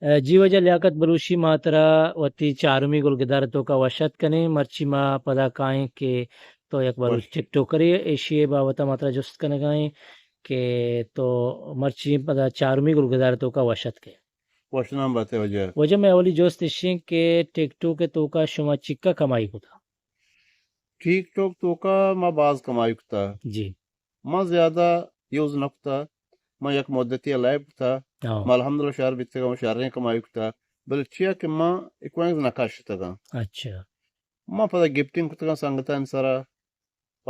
جی واجہ لیاقت بلوچی، ما ترا وتی چارمی گلگدار ءِ توکا وش اتک کنیں۔ مرچی ما پدا کائیں کہ تو یک بلوچ ٹک ٹاکرے، ایشی ءِ بابت ءَ ما ترا جست کنگا ایں کہ تو مرچی پدا چارمی گلگدار ءِ توکا وش اتکے۔ وشنام باتے واجہ۔ واجہ، مئے اولی جست ایشیں کہ ٹک ٹاک ءِ توکا شما چکا کمائی کتا؟ ٹک ٹاک توکا ما باز کمائی کتا۔ جی۔ ما زیادہ یوز نہ کتا۔ ما یک مدتی لائیو کتا۔ ہاں۔ ما الحمدللہ شر بیتگاں، شریں کمائی کتا۔ بلے چیا کہ ما کوائنز نہ کشتگاں۔ اچھا۔ ما پدا گفٹنگ کتگاں سنگتانی سرا۔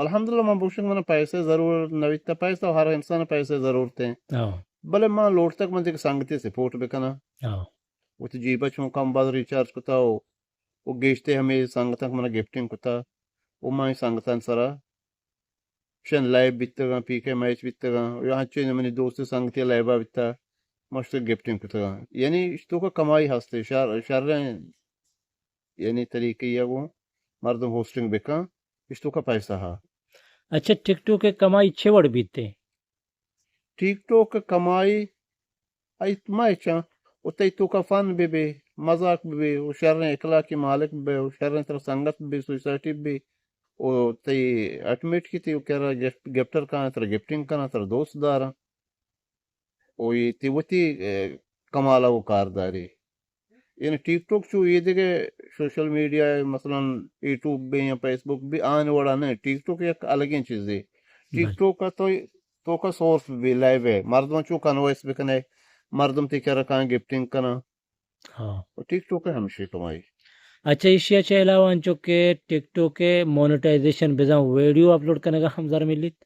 الحمدللہ من بگوشاں من پیسہ ضرور نہ بیتا، پیسہ ہر انسان پیسہ ضرورت ایں۔ ہاں۔ بلے ما لوٹتگ من دگہ سنگتے سپورٹ بکناں۔ ہاں۔ وتی جیب ءَ چون کم باز ریچارج کتا و، و گیشتے ہمے سنگتاں کہ من گفٹنگ کتا و ما اے سنگتانی سرا شن لائیو بیتگاں، پی کے میچ بیتگاں، یا ہنچیں منی دوست سنگتی لائیو ءَ بیتا، ما اشتر گفٹنگ کتگاں۔ یعنی اشتوکا کمائی ہستے، شر، شریں یعنی طریقے یا گوں مردم ہوسٹنگ بکن، اشتوکا پیسہ ہا۔ اچھا، ٹک ٹاک ءِ کمائی چے وڑ بیتے؟ ٹک ٹاک ءِ کمائی ایت ما اچاں، و تئی توکا فن بہ بے، مزاک بہ بے، و شریں اخلاقی مالک بہ بے، و شریں ترا سنگت بہ بے، سوسائٹی بہ بے، و تئی آٹومیٹکی تئی کرا گف-، گفٹر کاں، ترا گفٹنگ کناں، ترا دوست داراں۔ و اے تئی وتی، اے، کمال ءَ و کارداری۔ یعنی ٹک ٹاک چو اے دگہ سوشل میڈیا، مثلاً یوٹیوب بہ یا فیس بک بہ، آن وڑا نہ، ٹک ٹاک یک الگیں چیزے۔ ٹک بلے۔ ٹاک ءَ تو، توکا سورس بہ لائیو ہے، مردم چو کنوینس بکنے، مردم تئی کرا کاں گفٹنگ کناں۔ ہاں۔ و ٹک ٹاک ءِ ہمشی کمائی۔ اچھا، ایشی ءَ چہ علاوہ انچو کہ ٹک ٹاک ءِ مونیٹائزیشن بزاں ویڈیو اپلوڈ کنگا ہم زر ملیت؟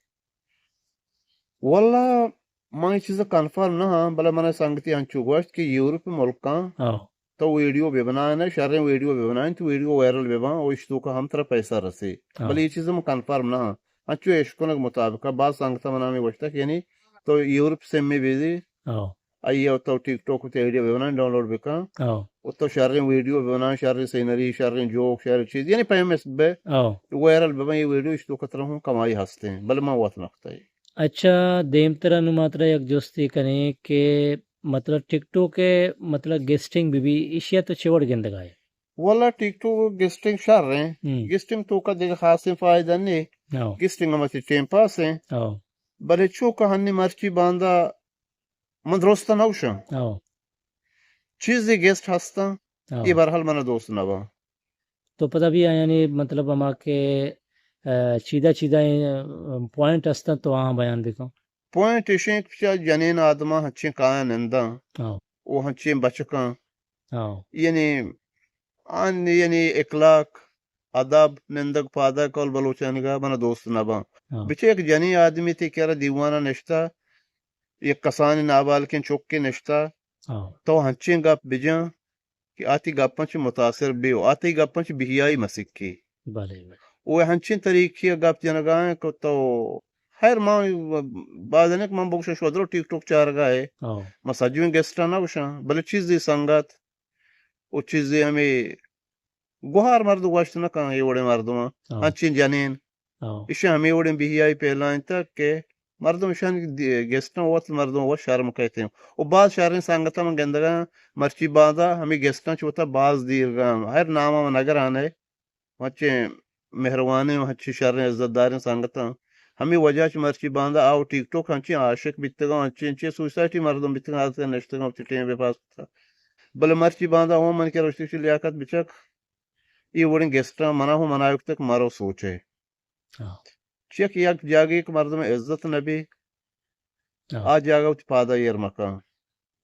واللہ، من اے چیز کنفرم نہ ہاں، بلے من سنگتی انچو گوشت کہ یورپ ملکاں ہاں۔ تو ویڈیو بہ بنائیں، شریں ویڈیو بہ بنائیں، تو ویڈیو وائرل بہ باں، و اشتوکا ہم ترا پیسہ رسے۔ ہاں۔ بلے اے چیز من کنفرم نہ ہاں۔ انچو اشکنگ مطابق باز سنگتا منا ہمے گوشتا کہ یعنی تو یورپ سمے بیدے، ہاں۔ آئی ءَ تو ٹک ٹاک ءَ وتی آئیڈیا بہ بنائیں، ڈاؤنلوڈ بکن۔ ہاں۔ و تو شریں ویڈیو بہ بنائیں، شریں سینری، شریں جوک، شریں چیز، یعنی پیمس بہ ہاں۔ وائرل بہ بن، اے ویڈیو اشتوکا ترا ہوں کمائی ہستیں، بلے ما وت نہ کتا۔ اچھا، دیمترا نوں ما ترا یک جستے کنیں کہ مطلب ٹک ٹاک ءِ مطلب گیسٹنگ بہ بی، ایشی ءَ تو چے وڑ گندگا ئے؟ واللہ ٹک ٹاک گیسٹنگ شر ایں۔ ہم۔ گیسٹنگ توکا دگہ خاصیں فائدہ نے۔ ہاں۔ گیسٹنگ ہم اسی ٹائم پاس ایں۔ ہاں۔ بلے چو کہ ہنی مرچی باندا من درست نہ گوشاں۔ ہاں۔ چیزے گیسٹ ہستاں، ہاں۔ اے بہرحال من دوست نہ باں۔ تو پدا بھی یعنی مطلب ہما کہ، آ، چیدہ چیدہ، آ، پوائنٹ ہستاں تو آہاں بیان بکن۔ پوائنٹ ایشیں کہ چا جنین آدماں ہنچیں کایاں ننداں، ہاں۔ و ہنچیں بچکاں۔ ہاں۔ یعنی آن یعنی اخلاق، ادب، نندگ پادگ، کول بلوچانگا من دوست نہ باں۔ ہاں۔ بچے یک جنین آدمی تئی کرا دیوانا نشتا، یک کسانیں نابالکیں چکے نشتا، ہاں۔ تو ہنچیں گپ بجاں کہ آ تئی گپاں چہ متاثر بی و آ تئی گپاں چہ بہیائی مسکی۔ بلے، بلے۔ و ہنچیں طریقے ءَ گپ جنگا ایں کہ تو، خیر، ما بازنک من بگوشاں شما درو ٹک ٹاک چارگا ئے۔ ہاں۔ ما سجویں گیسٹاں نہ گوشاں، بلے چیزے سنگت و چیزے ہمے گوہار مرد گوشت نہ کن، اے وڑیں مردماں، ہاں۔ ہنچیں جنین۔ ہاں۔ ایشاں ہمے وڑیں بہیائی پیلائینتگ کہ مردم ایشانی دی-، گیسٹاں وت مردم وت شرم کئیت۔ و باز شریں سنگتاں من گندگاں، مرچی باندا ہمے گیسٹاں چہ وتا باز دیرگاں۔ ہر ناماں من نگران ئے، ہنچیں مہروانیں و ہنچیں شریں عزت داریں سنگتاں۔ ہمے وجہ چہ مرچی باندا آ و ٹک ٹاک ہنچیں عاشق بیتگاں، ہنچیں چے سوسائٹی مردم بیتگاں، آ نشتگاں وتی ٹیم بہ پاس کتا۔ بلے مرچی باندا ہوں من کہ رشتی چہ لیاقت بچک، اے وڑیں گیسٹاں منا ہوں منائیگ تک مرو سوچے۔ ہاں۔ چیا کہ یک جاگے کہ مردم عزت نہ بی، ہاں۔ آ جاگہ وتی پادا ایر مکن۔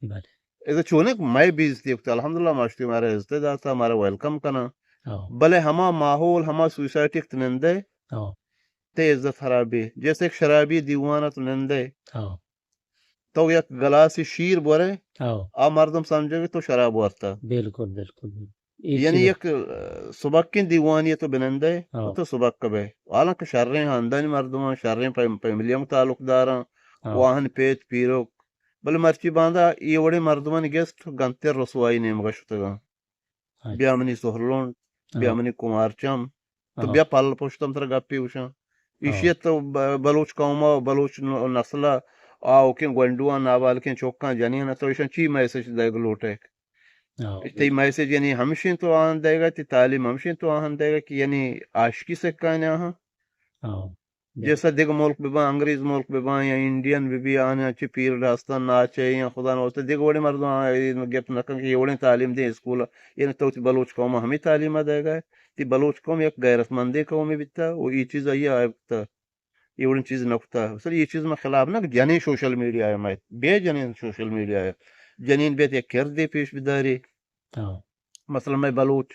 بلے۔ اذا چونک مئے بیزتی وقت الحمدللہ ماشتی مارا عزت داتا، مارا ویلکم کنا۔ ہاں۔ بلے ہما ماحول، ہما سوسائٹی کہ نندے، ہاں۔ تے عزت خرابی۔ جیسے ایک شرابی دیوان تو نندے۔ ہاں۔ تو یک گلاسی شیر بورے، ہاں۔ آ مردم سمجھے کہ تو شراب ورتا۔ بالکل، بالکل۔ اے یعنی چیز یک، آ، سبکیں دیوانی تو بنندے، ہاں۔ تو سبک بے۔ حالانکہ شریں ہاندانی مردمان، شریں فیم-، فیملیاں تعلق داراں، ہاں۔ واہن پیت پیروک۔ بلے مرچی باندا اے وڑیں مردمانی گیسٹ گنتر رسوائی نیمگا شتگاں۔ اچھا۔ بیا منی سہرلنڈ، بیا ہاں۔ منی کمارچم، تو ہاں۔ بیا پل پشتم ترا گپی گوشاں۔ ہاں۔ ایشی تو ب-، بلوچ قوم ء بلوچ ن-، نسل ء آؤکیں گونڈواں، نابالکیں چکاں، جنین ء تو ایشاں چی میسج دئیگ لوٹ ئے؟ ہاں۔ تئی میسج یعنی ہمشیں تو آہن دئیگا، تئی تعلیم ہمشیں تو آہن دئیگا کہ یعنی عاشقی سکائیں آہاں۔ ہاں۔ جیسا دگہ ملک بباں، انگریز ملک بباں یا انڈین ببی، آناں چہ پیر راستان ناچے یا خدا نہ واسطہ دگہ وڑیں مردم آ گپت نہ کن کہ یہ وڑیں تعلیم دیں اسکول، یعنی تو وتی بلوچ قوم ہمیں تعلیم دئیگا۔ تئی بلوچ قوم یک غیرت مندیں قومے بیتا و یہ چیز آئی آ کتا۔ یہ وڑیں چیز نہ کتا۔ سر یہ چیز میں خلاف نہ کہ جنین سوشل میڈیا ہے، میں بے جنین سوشل میڈیا ہے۔ جنین بیت یک کردے پیش بداری۔ ہاں۔ مثلاً میں بلوچ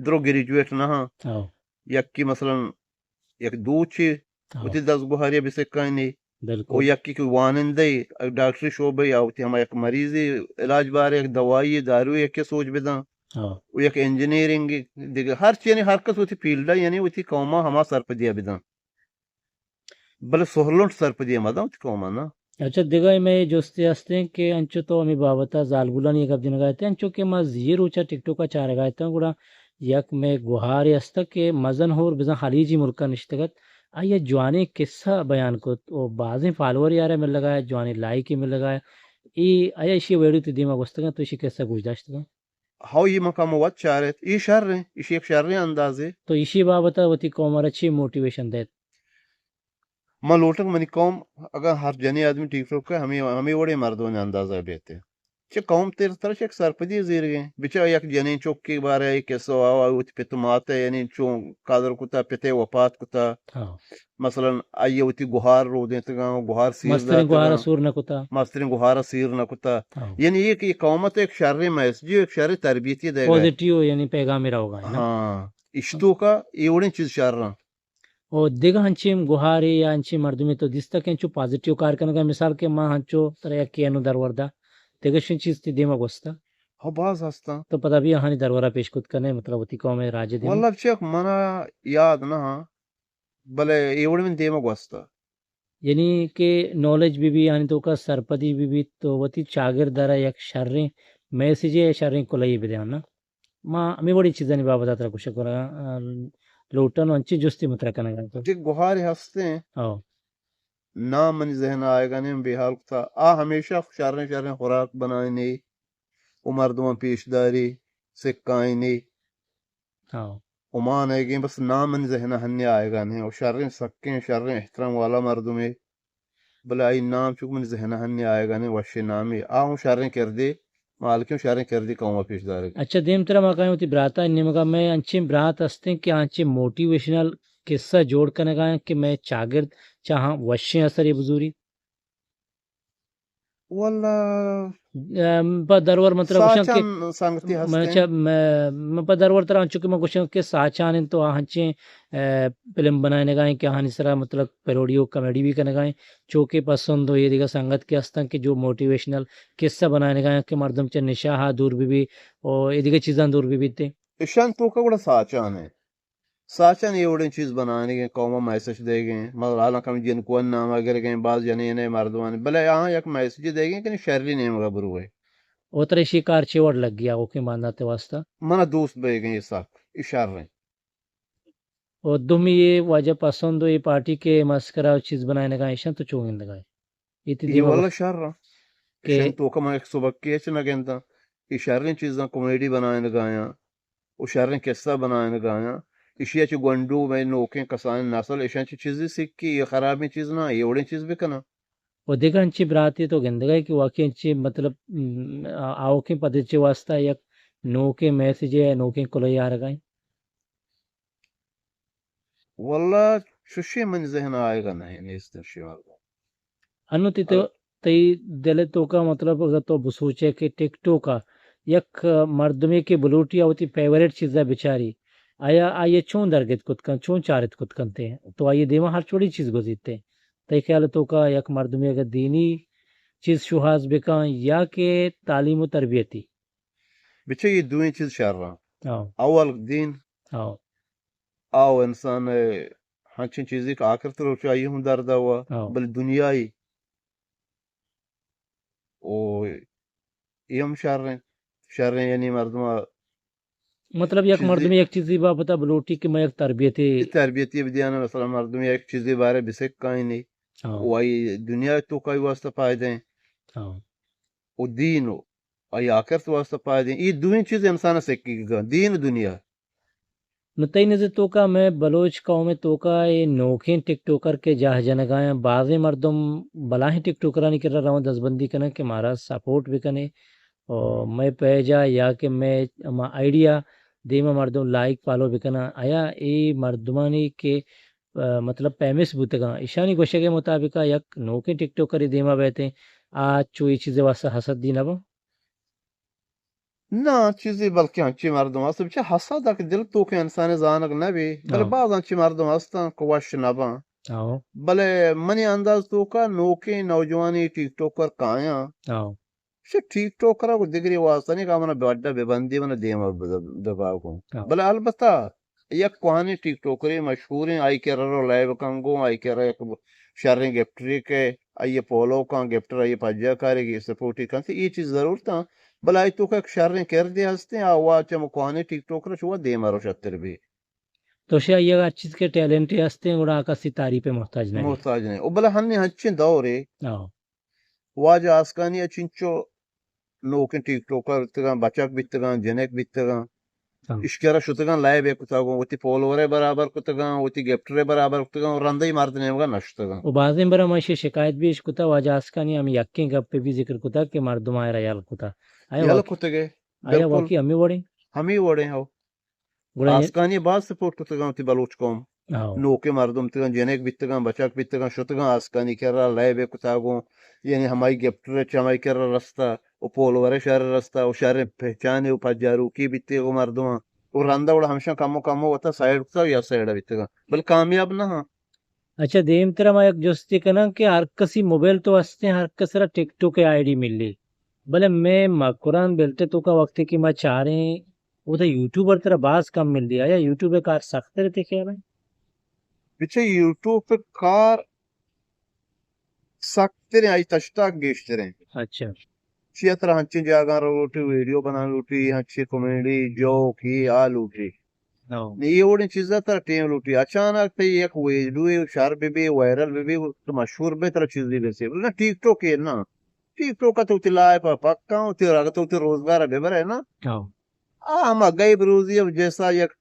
درو گریجویٹ نہ ہاں۔ ہاں۔ یکی مثلاً یک دوچی ہاں۔ وتی دست گوہاری بسکائنی۔ بالکل۔ و یکی کہ وانندہ ای، ڈاکٹری شعبہ یا وتی ہما یک مریضی علاج بارے، یک دوائی داروی یکی سوچ بدن۔ ہاں۔ و یک انجینئرنگ دیگہ ہر چی، یعنی ہر کس وتی فیلڈ یعنی وتی قوما ہما سرپدی بدن۔ بلے سہلنٹ سرپدی مداں وتی قوما نا۔ اچھا، دگہ مئے جستے ہستیں کہ انچو تو ہمیں بابتا زالبولانی گپ جنگا ات، انچو کہ ما زی روچا ٹک ٹوکا چارگا اتاں، گڑا یک مئے گوہارے ہست کہ مزن ہور بزاں خلیجی ملکا نشتگ ات، آئی ء جوانیں قصہ بیان کت و بازیں فالوور یارا ملگا ء، جوانیں لائکے ملگا ء۔ اے آیا ایشی ویڈیو تی دیما گوستگاں تو ایشی قصہ گوش داشتگاں؟ ہو، یہ مقام وت چارت، یہ شر ہیں، ایشی یک شریں اندازے۔ تو ایشی بابت وتی قوم را چی موٹیویشن دیت؟ من لوٹک منی قوم اگر ہر جنی آدمی ٹک ٹوک ہے، ہمیں، ہمیں وڑے مردوں نے اندازہ بیتے۔ چہ قوم تیر ترا چہ یک سرپدی زیرگیں۔ بچا یک جنین چوکی بارے ای قصہ آوا وتی پت مات ہے، یعنی چون قدر کتا، پتے وفات کتا۔ ہاں۔ مثلاً آئی وتی گوہار رو دیتگاں، گوہار سیر مستریں گوہار داتگاں۔ سور نہ کتا۔ مستریں گوہار سیر نہ کتا۔ ہاں۔ یعنی یہ کہ قومت ایک شر میسج، ایک شر تربیتی دے گئے۔ پازیٹیو یعنی پیغام رہوگا، ہے نا؟ ہاں۔ اشتو کا یہ وڑیں چیز شر رہا۔ او دگہ انچیں گوہارے یا انچیں مردمے تو دیستہ کہ انچو پازیٹیو کار کنگا، مثال کہ ما انچو ترا یکے انو درور دا، دگہ شن چیز تی دیما گوستہ؟ ہو، باز ہستاں۔ تو پدا بھی آہانی درورا پیش کت کنے، مطلب وتی قوم راج دیما؟ واللہ چک منا یاد نہ ہاں، بلے اے وڑ من دیما گوستہ۔ یعنی کہ نالج بہ بی، آنی توکا سرپدی بہ بیت، تو وتی چاگرد ء را یک شریں میسجے یا شریں کلہے بدیاں نا۔ ما ہمے وڑیں چیزانی بابت ء ترا گوشگ کنگ ء لوٹاں و انچیں جستے من ترا کنگ ء۔ یک گوہارے ہستیں، ہو۔ نام منی ذہن ء آیگ ء نیں، بے حال کتا۔ آ ہمیشہ شریں شریں خوراک بنائینی و مردماں پیش داری، سکائینی۔ ہاں۔ عمان ایگیں، بس نام منی ذہن ء ہنی آیگا نہیں۔ و شریں سکیں، شریں احترام والا مردمے۔ بلے آئی نام چک منی ذہن ء ہنی آیگا نہیں، وشیں نامے۔ آ ہوں شریں کردے، مالکیں شریں کردے قوم ء پیش دارگ۔ اچھا، دیم ترا ما کہیں وتی براتا نیمگا میں انچیں برات ہستیں کہ آنچیں موٹیویشنل قصہ جوڑ کنگا ہیں کہ میں چاگرد چاہاں وشیں اثرے بزوری۔ واللہ، ام، پہ درور من ترا گوشاں کہ ساچان سنگتی من ہستیں۔ چا-، م-، من پہ درور ترا انچو کہ من گوشاں کہ ساچان انت تو آ ہنچیں، ا، فلم بنائینگا ہیں کہ آہانی سرا مطلب پیروڈی و کامیڈی بھی کنگا ہیں، چوکے پسند و یہ دیگہ سنگت کے ہستن کہ جو موٹیویشنل قصہ بنائینگا ہیں کہ مردم چہ نشہ ہا دور بی بی و یہ دیگہ چیزاں دور بی بیتے۔ اشان توکا گڑا ساچان ہیں۔ ساچان اے وڑیں چیز بنائینگیں، قوم ء میسج دیگیں، مطلب حالاں کم جنکوانی نام ء گرگیں، باز جنین ء مردمانی، بلے آہاں یک میسج دیگیں کہ شری نیمگ ء بروئے۔ و ترا ایشی کار چے وڑ لگی آوکیں باندات ء واسطہ؟ من ء دوست بیگیں اے سک، اے شریں۔ و دومی اے واجہ پسند و اے پارٹی کہ مسکرا و چیز بنائینگا ایشاں تو چو گندگا ئے؟ اے تی اے دیما واللہ بس شر آں۔ کہ ایشانی توکا من یک سبکے ہچ نہ گنداں۔ اے شریں چیزاں کامیڈی بنائینگایاں و شریں قصہ بنائینگایاں۔ ایشی ء چہ گونڈو مئے نوکیں کسانیں نسل ایشاں چہ چیزے سکی، اے خرابیں چیز نہ، اے وڑیں چیز بکناں۔ و دگہ انچیں براتے تو گندگا ئے کہ واقعی انچیں مطلب، م، آ-، آوکیں پدریچے واسطہ یک نوکیں میسجے یا نوکیں کلہے آرگا ایں؟ واللہ، چشیں منی ذہن ء آیگ ء نہ، نیست شیوار۔ انو تی تو، تئی دل ء توکا مطلب اگر تو بسوچے کہ ٹک ٹوک ء یک مردمے کہ بلوٹی ء وتی فیوریٹ چیز ء بچاری، آیا آئی ء چون درگت کت کن، چون چارت کت کنتے، تو آئی ء دیما ہر چوڑی چیز گوزیتے؟ تئی خیال ء توکا یک مردمے اگر دینی چیز شوہاز بکن یا کہ تعلیم و تربیتی؟ بچہ، یہ دوئیں چیز شر آں۔ ہاں۔ اول دین، ہاں۔ آ و انسان ء ہنچیں چیزے کہ آخرت روچ آئی ہم درد ء ہوا، ہاں۔ بلے دنیائی او اے ہم شر ہیں۔ شر ہیں یعنی مردم ء مطلب یک چیزے مردمے یک چیزے بابت ء بلوٹی کہ میں یک تربیتے تربیتی بدیانا، مثلا مردم یک چیزے بارے بسک کائنی، ہاں۔ و آئی دنیا تو کائی واسطہ فائدہ ہیں۔ ہاں۔ و دین و آئی آخرت واسطہ پائدیں۔ اے دوئیں چیز انسان سکی گا، دین و دنیا۔ نو تئی نظر توکا مئے بلوچ قوم توکا اے نوکیں ٹک ٹوکر کہ جاہ جنگایاں، بازیں مردم بلاہیں ٹک ٹوکرانی کرا رواں دزبندی کناں کہ مارا سپورٹ بکنے، و مئے پیجا یا کہ مئے ہما آئیڈیا دیما مردم لائک فالو بکناں۔ آیا اے مردمانی کہ، آ، مطلب پیمس بوتگاں، ایشانی گوشگ ء مطابق یک نوکیں ٹک ٹوکرے دیما بیتیں، آ چو اے چیز واسطہ حسد دی نہ باں؟ نہ، چیزے بلکیں انچیں مردم است، بچہ حسد ء کہ دل توکیں انسان زانگ نہ بی، بلے ہاں۔ باز انچیں مردم ہستاں کہ وش نہ باں۔ ہاں۔ بلے منی انداز توکا نوکیں نوجوانی ٹیک ٹوکر کایاں۔ ہاں۔ چہ ٹیک ٹوکر ء گوں دگرے واسطہ نہیں کہ من بڈا بہ بندی من دیم ء بہ، بہ باگوں۔ ہاں۔ بلے البتہ یک کوہنیں ٹیک ٹوکرے مشہوریں، آئی کرا رو لائیو کن گوں، آئی کرا یک شریں گپٹرے کہ آئی فالو کن، گپٹر آئی پجا کارے کہ سپورٹی کنت، اے چیز ضرورت آں۔ بلے آئی توکا یک شریں کردے ہستیں، آ وا چہ ہمو کوہنیں ٹیک ٹوکر ء چہ وا دیم ء رو شتر بی۔ تو شے آئی ہر چیز کہ ٹیلنٹے ہستیں، گڑا آ کسی تعریف ء محتاج نہیں۔ محتاج نہیں۔ او بلے ہنی ہنچیں دورے ہاں۔ واجہ آسکانی ء چنچو نوکیں ٹیک ٹوکر بیتگاں، بچک بیتگاں، جنک بیتگاں۔ ہاں۔ اشکرا شتگاں، لائیو ء کتگاں، وتی فالوور ء برابر کتگاں، وتی گپٹر ء برابر کتگاں، و رندئی مرد نیمگا نشتگاں۔ و بازیں برا ما ایشی شکایت بھی اش کتا، واجہ آسکانی ہم یکیں گپ بھی ذکر کتا کہ مردم آئرا یل کتا۔ آیا یل واقعی، کتگے؟ آیا بالکل۔ واقعی ہمیں وڑیں؟ ہمیں وڑیں ہو۔ گڑا آسکانی باز سپورٹ کتگاں وتی بلوچ قوم۔ ہاں۔ نوکیں مردم بیتگاں، جنک بیتگاں، بچک بیتگاں، شتگاں آسکانی کرا، لائیو ء کتاگوں، یعنی ہمائی گپٹر چہ ہمائی کرا رستا، و پولور شہر رستا، و شہر پہچانے و پجاروکی بیتے و مردماں۔ و رندا وڑا ہمشاں کمو کمو وتا سائیڈ کتا و یا سائیڈ بیتگاں۔ بل کامیاب نہ ہاں۔ اچھا، دیم ترا ما یک جستے کناں کہ ہر کسی موبائل تو ہستیں، ہر کس را ٹک ٹوک آئی ڈی ملی۔ بلے میں مکران بیلٹ توکا وقتی کہ ما چاریں، وہ تو یوٹیوبر ترا باز کم ملی۔ آیا یوٹیوب کار سخت ہے تئی خیال ہے؟ بچے یوٹیوب پہ کار سکتریں، آئی تشتاک گیشتریں۔ اچھا۔ چیا ترا ہنچیں جاگاں رو لوٹی، ویڈیو بنا لوٹی، ہنچیں کامیڈی، جوک، یہ آ لوٹی۔ ہو۔ نی یہ وڑیں چیزا ترا ٹیم لوٹی۔ اچانک تئی یک ویڈیو شر بہ بی، وائرل بہ بی، تو مشہور بے، ترا چیزی بہ سی۔ نہ ٹیک ٹوک ہے نا۔ ٹیک ٹوک تو تی لائف پکا، تی رگ تو تی روزگار بہ برے نا۔ ہو۔ آ، ہما غیب روزی ء جیسا یک،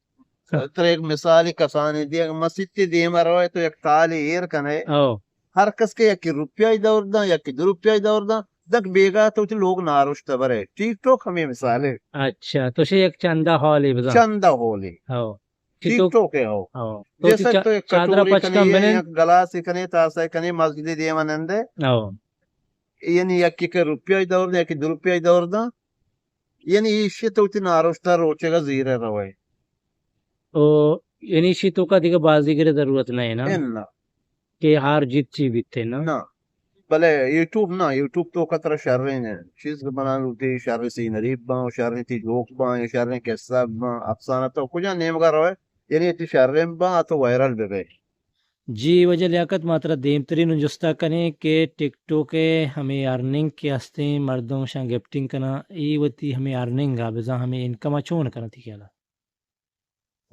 ہاں۔ ترا یک مثالے کسانیں دیگ، مسیت ء دیم ء روئے تو یک تالے ایر کنئے۔ او۔ ہر کس کہ یکی روپیہ ء دور داں، یکی دو روپیہ ء دور داں، دک بیگاہ تو وتی لوگ ناروشت برئے۔ ٹیک ٹوک ہمے مثالے۔ اچھا، تو شے یک چندہ ہالے بزاں۔ چندہ ہالے۔ او۔ ٹیک ٹوک ہے، او۔ او۔ تو جیسا چا-، تو یک چادرہ کٹورے پچ کنے، کن بنن۔ یک گلاسے کنے، تاسے کنے، مسجد ء دیم ء نندے۔ او۔ یعنی یکی کہ روپیہ ء دور داں، یکی دو روپیہ ء دور داں۔ یعنی ایشی تو وتی ناروشتا روچگا زیرہ روئے۔ او، یعنی ایشی توکا دیگہ بازیگر ضرورت نہ ہے نا؟ انا۔ کہ ہار جیت چی بیتے نا؟ نا۔ بلے یوٹیوب نا، یوٹیوب توکا ترا شریں چیز بنا لوٹی، شریں سینری باں، شریں تی جوک باں، یا شریں قصہ باں، افسانہ تو کجا نیمگا روئے، یعنی تی شریں باں تو وائرل بہ بے۔ جی واجہ لیاقت، ما ترا دیمتری نوں جستا کنیں کہ ٹک ٹوک ء ہمے ارننگ کہ ہستیں، مردم شاں گفٹنگ کناں، اے وتی ہمے ارننگ ء بزاں ہمے انکم ء چون کناں تئی خیال ء؟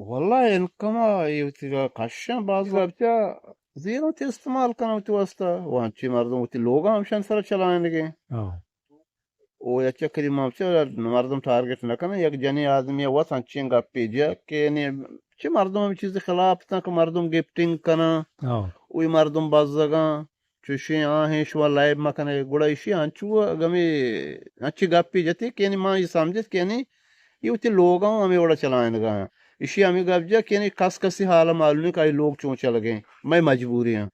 واللہ انکم ء اے وتی کشاں باز بچا زیرو تے استعمال کناں وتی واسطہ، و انچیں مردم وتی لوگاں ہمشان سرا چلائینگیں۔ ہاں۔ او یا چکری ما چہ مردم ٹارگٹ نہ کناں، یک جنیں آدمی وت انچیں گپے جا کہ یعنی چہ مردم ہمے چیز خلاف تاں کہ مردم گفٹنگ کناں، ہاں۔ وی مردم بزگاں، چوشیں آہیں شما لائیو مکنئے، گڑا ایشی انچو گمی انچیں گپے جتی کہ یعنی ما یہ سمجھت کہ یعنی یہ وتی لوگاں ہمے وڑا چلائینگا ہیں۔ ایشی ہمے گپ جا کہ یعنی کس کسی حال معلوم نہیں کہ آئی لوگ چون چلگیں، میں مجبوری ہیں۔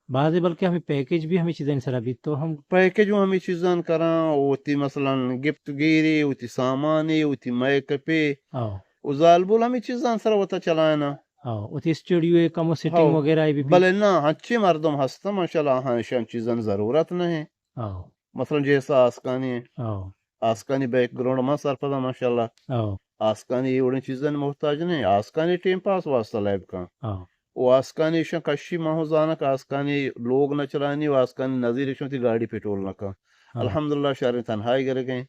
بازیں بلکہ ہمے پیکج بھی ہمے چیزانی سرا بیت تو ہم۔ پیکج ہوں ہمے چیزان کراں، وتی مثلاً گپت گیری، وتی سامانی، وتی میک اپے۔ ہاں۔ و زالبول ہمے چیزان سرا وتا چلائنا۔ ہاں، وتی اسٹوڈیو ء کمو سیٹنگ ہاں۔ وغیرہ بھی بیت۔ بلے نا، ہنچیں مردم ہستاں، ماشاءاللہ، ہاں، ایشان چیزان ضرورت نہیں۔ ہاں۔ مثلاً جیسا آسکانی ہیں۔ ہاں۔ آسکانی بیک گراؤنڈ ما سرپداں، ماشاءاللہ۔ ہاں۔ آسکانی اے وڑیں چیزانی محتاج نہیں، آسکانی ٹیم پاس واسطہ لائیو کن۔ ہاں۔ و آسکانی ایشاں کشی ما ہوں زاناں کہ آسکانی لوگ نہ چلانی و آسکانی نظیر ایشاں وتی گاڑی پٹرول نہ کن۔ ہاں۔ الحمدللہ شریں تنہائی گرگیں۔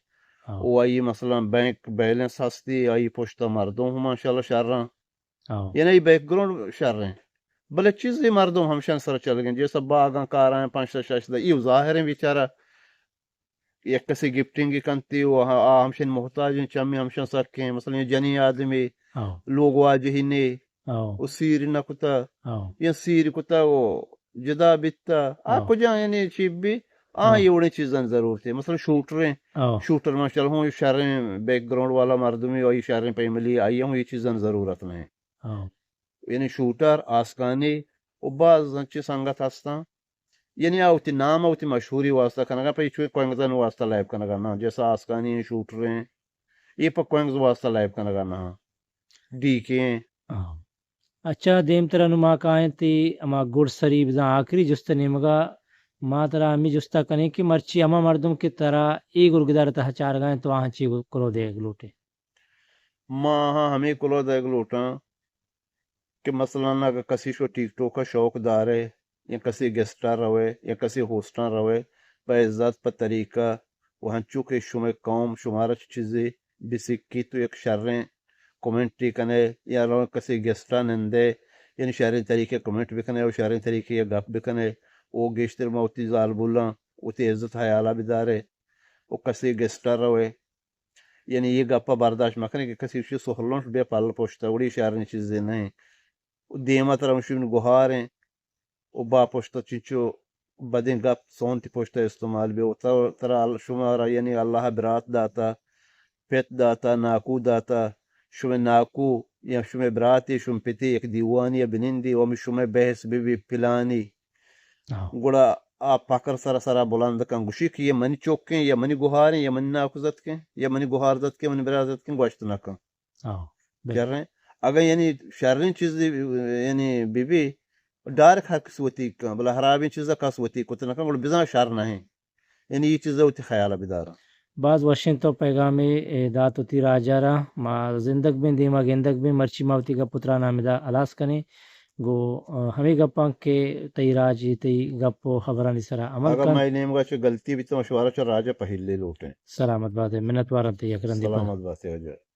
ہاں۔ و آئی مثلاً بینک بیلنس ہستی، آئی پشتا مردم ہم ماشاءاللہ شراں۔ ہاں۔ یعنی ای بیک گراؤنڈ شریں۔ بلے چیزی مردم ہمشان سر چلگیں، جیسا باغاں کاراں پنچ تا شش تا، ایو ظاہریں بیچارہ یک کسے گفٹنگ کنتی و آ، آ ہمشن محتاج ہیں، چمی ہمشن سکیں، مثلاً یہ جنی آدمی ہاں۔ لوگ واجہی نے ہاں۔ و سیر نہ کتا ہاں۔ یا سیر کتا و جدا بیتا، آ ہاں۔ کجا یعنی چی بھی، آ ہاں۔ یہ وڑیں چیزاں ضرورت ہے۔ مثلاً شوٹر ہیں، ہاں۔ شوٹر ماشاءاللہ ہوں شریں بیک گراؤنڈ والا مردمی، آئی شریں فیملی، آئی ہوں یہ چیزاں ضرورت نہیں۔ ہاں۔ یعنی شوٹر، آسکانی و باز انچیں سنگت ہستاں۔ یعنی آ وتی نام ء وتی مشہوری واسطہ کنگا، پہ چوئے کوئنگزن واسطہ لائیو کنگا نہ، جیسا آسکانی ہیں، شوٹر ہیں، یہ پہ کوئنگز واسطہ لائیو کنگا نہ، ڈی کے ہیں۔ ہاں۔ اچھا، دیم ترا نما کائیں تی اما گڑ سری بزاں آخری جست نیمگا ما ترا ہمی جستا کنیں کہ مرچی ہما مردم کہ ترا اے گرگدار تہ چارگا ہیں تو آہاں چی کلو دے لوٹے؟ ما آہاں ہمے کلوہ دئیگ لوٹاں کہ مثلاً اگہ کسی شو ٹیک ٹوک ء شوق دارے یا کسی گیسٹ ء روے یا کسی ہوسٹ ء روے، پہ عزت، پہ طریقہ و ہنچو کہ شمئے قوم شمارا چہ چیزے بسکیت و یک شریں کمنٹے کنے یا رو کسی گیسٹ ء نندے، یعنی شریں طریقے کمنٹ بکنے و شریں طریقے یا گپ بکنے، او گیشتر ما وتی زالبولاں وتی عزت حیالا بدارے و کسی گیسٹ ء روے، یعنی یہ گپا برداشت مکنے کہ کسی اشی سہلنش بے پل پشتا، وڑی شریں چیزے نہیں۔ و دیما ترا مشین گہاریں و با پشتا چنچو بدیں گپ سونتی پشتا استعمال بے و تر-، ترا ال-، شمارا یعنی اللہ برات داتا، پت داتا، ناکو داتا، شمے ناکو یا شمے براتے، شمے پتے یک دیوانی یا بنندی و ہمیں شمے بحث بی بی پلانی۔ ہاں۔ گڑا آ پکر سرا سرا بلند کن، گوشی کہ یہ منی چوکیں، یا منی گہاریں، یا منی ناکو زتکیں، یا منی گہار زتکیں، منی برا زتکیں، گوشت نہ کن۔ ہاں، بالکل۔ شریں، اگاں یعنی شریں چیز یعنی بی بی، ڈائریکٹ ہر کس وتی کن، بلے ہرابیں چیز کس وتی کت نہ کن، گڑا بزاں شر نہ ہیں۔ یعنی یہ چیز وتی خیال بداراں۔ باز وشیں تو پیغامے، اے، دات وتی راجا را۔ ما زندگ بیں، دیما گندگ بیں، مرچی ما وتی گپ و تران ہمدا ہلاس کنیں۔ گو، آ، ہمیں گپاں کہ تئی راج، تئی گپ و خبرانی سرا عمل اگر کن۔ مئے نیمگا چہ غلطی بیتہ، ما شمارا چہ راجا پہلے لوٹیں۔ سلامت بات ئے، منت وارن تئی یک رندی پر۔ سلامت بات ئے، واجہ۔